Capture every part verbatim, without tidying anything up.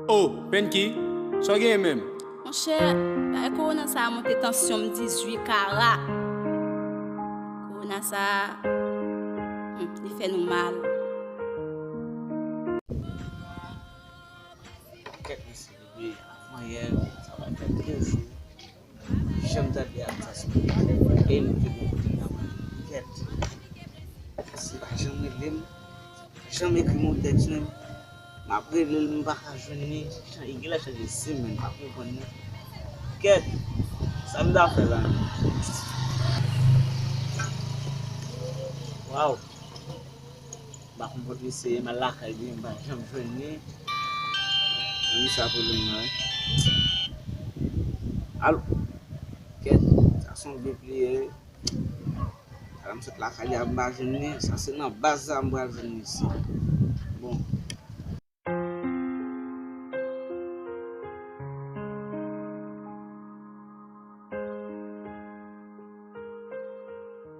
Oh, Penki, sa w genyen menm? Monchè, bagay kowona sa a monte tansyon m dizuit kara. Kowona sa a, hmm, li fè nou mal. Kèt, mesye, bebe, manyè, sa va fè de jou. Janm tande Altas. E nou te gen kote n ap kèt. Se pa janm rele m, janm ekri m yon tèks menm. M ap rele l, m pa ka jwenn li. Chan-, li genlè chanje sim menm, m pa konprann li. Kèt, sa m ta fè la menm? Waw. M pa konn kot misye ye, m al lakay li, m pa janm jwenn li. Wi, sa pwoblèm nan, wi. Alo? Kèt, sa se yon vye pli ye, wi. Ala m sot lakay li a, m pa jwenn li. Sa se nan baz la m pral jwenn li isi. Bon.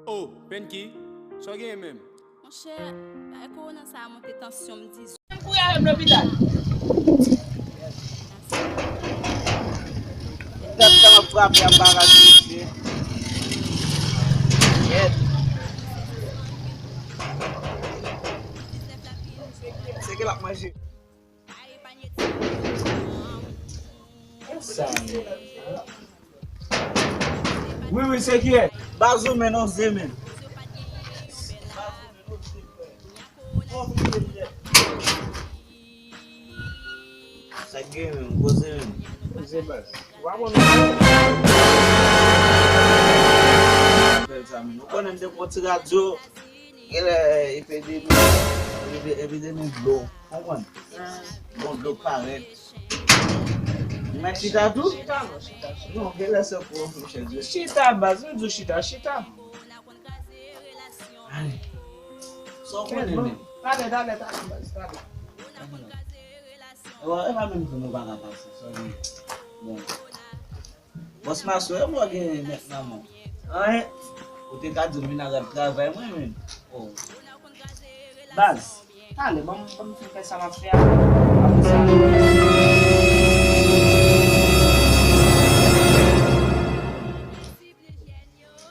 Oh, Penki, sa w genyen menm? Monchè, bagay kowona sa a monte tansyon m dizuit. Menm kouri avè m lopital. Dat sa m ap frape a m pa ka touche. Kèt. Se ke l ap manje. Wi, wi, se kiyès? Baz ou men non, se men. Sa k gen menm, koze menm. Koze baz. Ou pa konn. Bèl sa menm. Ou konnen m te pran ti radyo. Genlè epidemi, epi, epidemi dlo, konprann? Bon, dlo k parèt. Mèt chita tou? Chita non, chita, chita. Non, genlè se pou yon chèz. Chita, baz, m di w chita, chita. Ay. Sa w konnen menm? Talè, talè, talè, baz, talè. E pa menm tou nou pa ka pase, sòri. Bon. Bòs Masou, e mwen gen mèt nan men w. Anyen. Ou te ka di m vin al travay mwen menm. Oh. Baz, talè, ban m, ban m fin fè sa m ap fè a. Apre sa.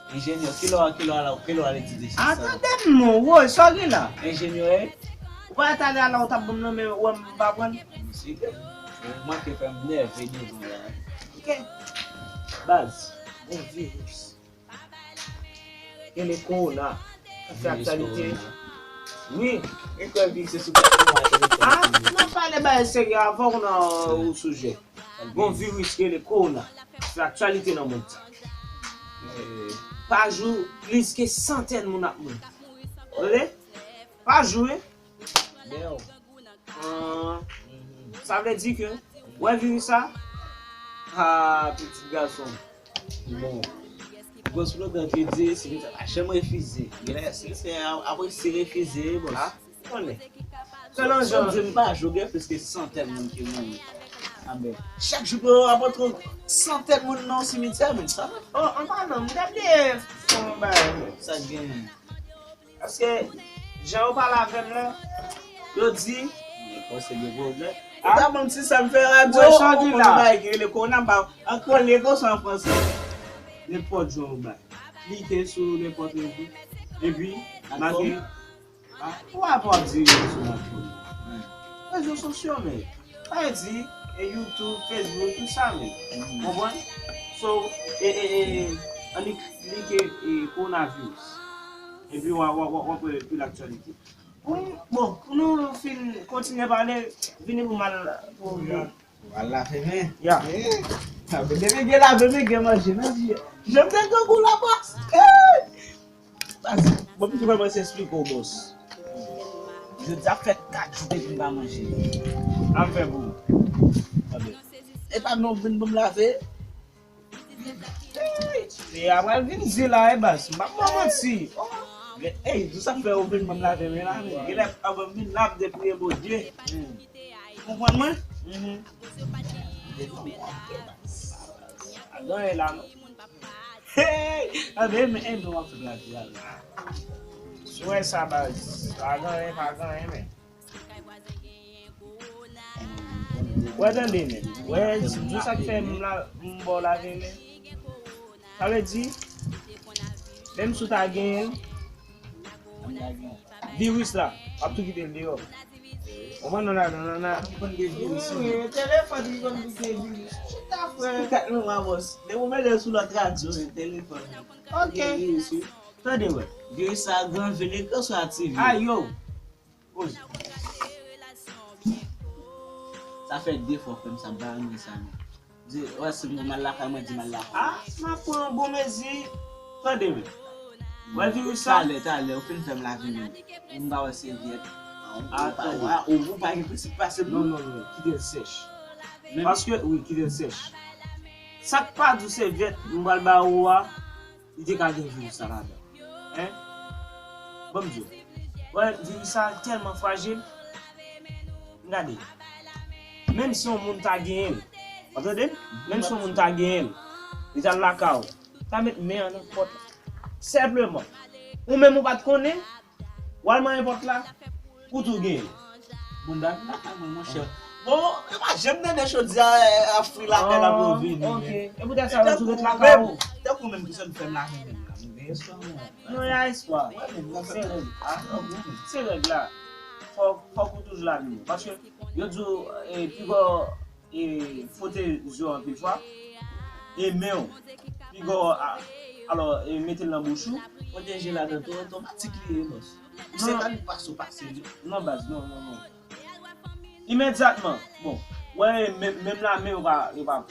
Enjenyè, kilè w, kilè w al, kilè w al etidye chita? A, tande m non, woy, sa w gen la? Enjenyè, wi. Ou pa t ale a la ou t ap ban m nan men, wè m pa pran l. Misye, ou manke fè m nève devan la. Ok. Baz, gon viris. Rele kowona. K ap fè aktyalite. Wi. E kwè viris se sou tèt mwen. A, n ap pale bagay serye avan ou nan ou soujè. Gon viris rele kowona. Fè aktyalite nan mond sa. Pa jou, plis ke santèn moun ap mouri. Tande? Pa jou, wi. Bèw. Ah, sa vle di ke, wè viris sa? Ah, pitit gason. Bon. Gwo slogan ki di, si nou pa janm refize. Genlè, si se a-, apre si refize, bon. Ah, konnen. Selon jan di m pa jou, gen plis ke santèn moun ki mouri. Amen. Chak jou pou yo ap antre santèn moun nan simityè, men sa. Oh, an palan, m te bliye fè yon bagay. Sa k genyen? Paske, jan yo pale avè m lan, yo di, mwen panse gen pwoblèm. Ou ta ban m ti sa m fè radyo, ou konn bagay ki rele kowona, m pa, an kreyòl li ye konsa an fransè. Nenpòt jan ou bay. Klike sou nenpòt rezo. Epi, make, a, ou pa pou ap di rezo sou platfòm. Rezo sosyo, men. Sa vle di, e YouTube, Facebook, tout sa menm. Konprann? So, e, e, e, annik klike, e, kowonaviris. Epi w a, w a, w a, w a wè pi laktyalite. Pou, bon, pou nou fin kontinye pale, vini pou m al, pou, pou. Al lave men. Ya. Eh, depi gen lave men, gen manje. Nan di, jan m te grangou la, bòs. Eh! Baz, bon, m te kòmanse esplike w, bòs. Jodi a fè kat jou depi m pa manje. Ap fè pou ou. Tande. E pa non vin pou m lave. Ey, e apral vin di la, e baz. M p ap ba w manti. Ey, di sa fè ou vin ban m lave men la, men. Genlè avan m vin la, m te priye Bondye. Ou konprann mwen? Mhm. A ganyen la, non. Hey! A ben, men, e non, w ap fè lave a la. Sou wè sa, baz. Pa ganyen, pa ganyen, men. Sa k bay vwazen genyen kowona. Wè tande men. Wè, di sa k fè m la, m ba w lave men. Sa vle di, menm si w ta genyen l, viris la, w ap tou kite l deyò. Ou konprann? Non, non, non, non, non. Wi, wi, telefòn ki konn piye viris. Chita, frè. Kat nou, ma bòs. Depi w mete l sou lòt radyo, se telefòn. Ok. Gen viris, wi. Tande, wè. Viris sa gran vye lekran sou aktive. Ayo. Poze. Sa fè de fwa, frè m, sa ba renmen sa, non. Di, wè, si m mal lakay, mwen di mal lakay. Ah, m ap pran bon mezi. Tande, wi. Wè viris sa? Talè, talè, ou fin fè m lave men. M pa wè sevyèt. Ah, ou pa, tande. Ou, ou pa gen prensip pase m, non, non, non, non, kite l sèch. Paske, wi, kite l sèch. Sa k pa di w sevyèt, m pral ba ou a, li te ka gen viris sa ladan. Hein? Ban m di w. Wè, viris sa tèlman frajil. Gade. Menm si yon moun ta genyen l, w ap tande m? Menm si yon moun ta genyen l, li t al lakay ou, ta met men an nan pòt la. Senpleman. Ou menm ou pa t konnen, w al manyen pòt la, ou tou genyen l. Bounda vin lakay mwen, monchè. Bon, yo pa janm tande chòdyè a, a fri lakay la pou yo vini, men. Ok. E poutèt sa yo tou ret lakay ou. Tankou menm ki sot fè m lave menm la, m gen espwa mwen. Non, y a espwa. Se règ. Se règ la. Fòk, fòk ou toujou lave men. Paske yo di w, e, pigò, e, fwote zye w anpil fwa. E men w, pigò, a, alò, e, mete l nan bouch ou. Fwote je ladan tou, otomatik li ye, bòs. Se pa li pase w pase li. Non, baz, non, non, non. Imedyatman, bon, wè, menm, menm la men yo pa, yo pa.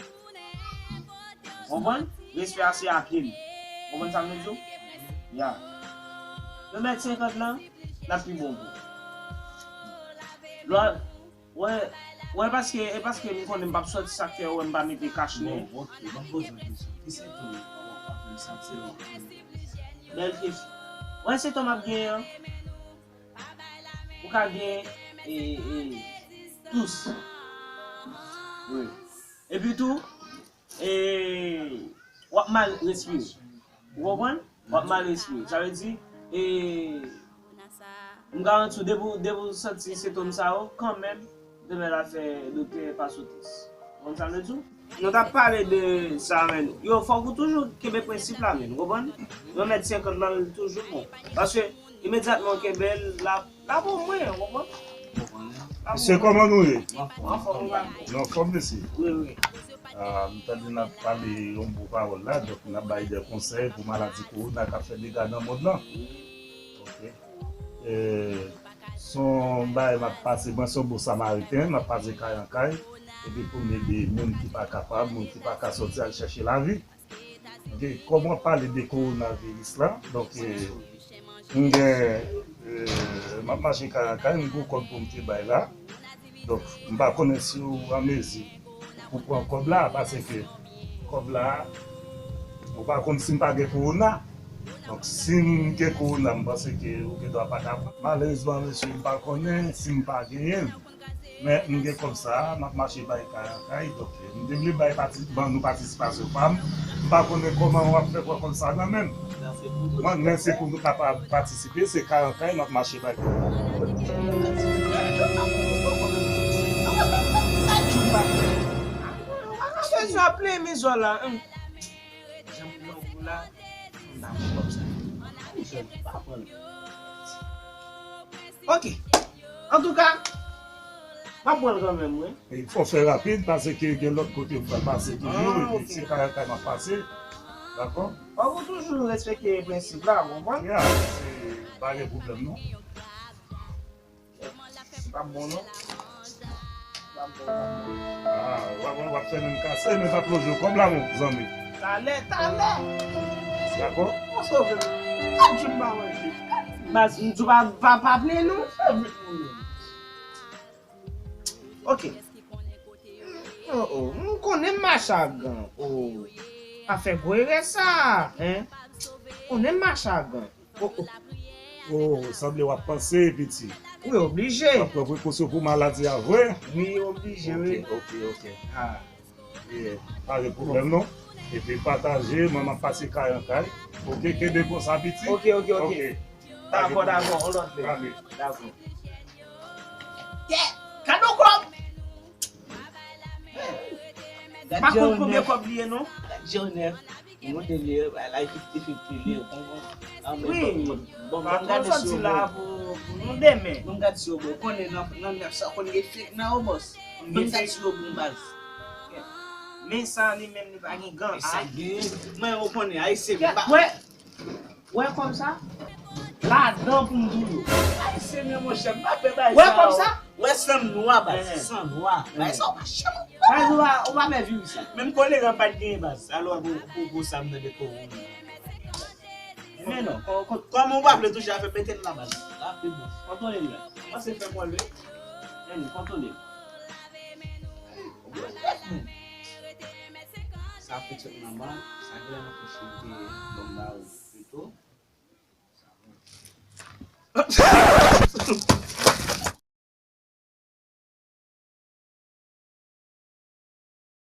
Konprann? Respè a se a pye li. Konprann sa m vle di w? Ya. Yo mèt senkant lan, l ap pi bon pou ou. Lò, wè, wè, paske, e paske m konnen m p ap sòti, sa k fè wè m pa mete kach nen. Bon, ok, ban m poze yon kesyon. Ki sentòm w ap ap gen sa, se lè w ap fè? Bèl kesyon. Wè, sentòm ap genyen an. Ou ka gen, e, e, tous. Wi. Epi tou, e, w ap mal respire. Ou konprann? W ap mal respire. Sa vle di, e, m garanti w, depi w, depi w santi sentòm sa yo, kanmenm, demen l ap fè doktè pa sou tris. Ou konn sa m vle di w? Nou t ap pale de sa, men. Yo, fòk ou toujou kenbe prensip la, men. Ou konprann? Yon mèt senkant lan, li toujou bon. Paske, imedyatman w kenbe l, l ap, l ap omwen, ou konprann? L ap omwen. Mesye, kòman nou ye? Anfòm, ou konprann? Nou anfòm, mesye? Wi, wi. Ah, m tande n ap pale yon bon pawòl la, donk n ap bay de konsèy pou maladi kowona k ap fè dega nan mond lan. Ok. E, se yon bagay m ap pase, mwen se yon bon samariten, m ap pase kay an kay, epi pou m ede moun ki pa kapab, moun ki pa ka sòti al chèche lavi. Ok, kòm w ap pale de kowonaviris la, donk, e, m gen, e, m ap mache kay an kay, m gen yon kòb pou m te bay la. Donk, m pa konnen si w an mezi pou pran kòb la, paske kòb la, ou pa konn si m pa gen kowona. Donk, si m gen kowona, m panse ke ou gen dwa pa ka pran. Malerezman, mesye, m pa konnen si m pa genyen l. Men, m gen kòb sa a, m ap mache bay kay an kay. Donk, m te vle bay pati, ban nou patisipasyon pa m. M pa konnen kòman w ap fè pran kòb sa a nan men m. Mwen, men se pou nou kapab patisipe, se kay an kay, m ap mache bay kòb la. Mesye, sa plen mizò la, hmm. Jan pou mwen pou la, m ta pran kòb sa. Jan pa pran l. Ok. Antouka, m ap pran l kanmenm, wi. E fò fè rapid, paske gen lòt kote m pral pase toujou, epi se kay an kay m ap pase. Dakò? Fòk ou toujou respekte prensip la, ou konprann? Ya, se pa gen pwoblèm, non. Li p ap bon, non. Li p ap bon, li p ap bon. Ah, w ap, w ap fè menm kase, men pa plonje kòb la, mon zanmi. Talè, talè. Dakò? Ou sove m. Kat jou m pa manje. Baz, m di w pa, pa, pa plenn ou. Ok. Oh, oh, m konnen m mache ak gan. Oh. Pa fè gwo erè sa, hein. M konnen m mache ak gan. Oh, oh. Oh, sanble w ap panse, piti. Wi, oblije. W ap pran prekosyon pou maladi a vre? Wi, oblije, wi. Ok, ok, ok. Ah. E, pa gen pwoblèm, non. Epi pataje, mwen m ap pase kay an kay. Ok, kenbe konsa, piti. Ok, ok, ok. Ok. Dakò, dakò, on lòt lè. Ale. Dakò. Yeah! Kado kòb! Pa konn konbyen kòb li ye non. Gad Jewner. Mwen te li, bay la fifty fifty li, bon, bon. Wi. Bon, bon, gade si yo bon. Pou nou demen. Bon, gade si yo bon. Konnen nan nan nèf sa konn gen fake nan yo, bòs. Bon, gade si yo bon baz. Men sa li menm li pa gen gan. Sa gen. Mwen yo konnen Ayisyen. Wè. Wè kòb sa? Ladan pou m di w yo. Ay, se men monchè, m pa fè bagay sa. Wè kòb sa? Wè san nwa, baz, san nwa. Bagay sa, ou pa chanm. Baz, ou pa, ou pa mè viri sa. Menm kolera pa t genyen, baz. Alò, pou, pou, pou sa, m tande kò ou. Men non, kon, kon, kòman ou pa vle touche afè pete m la, baz? La, pi bon. Kontwole m la. Panse fè kò l, wi. Men, kontwole m. Sa fouti nan ban, sa gen nan fouti te bon ba ou pito.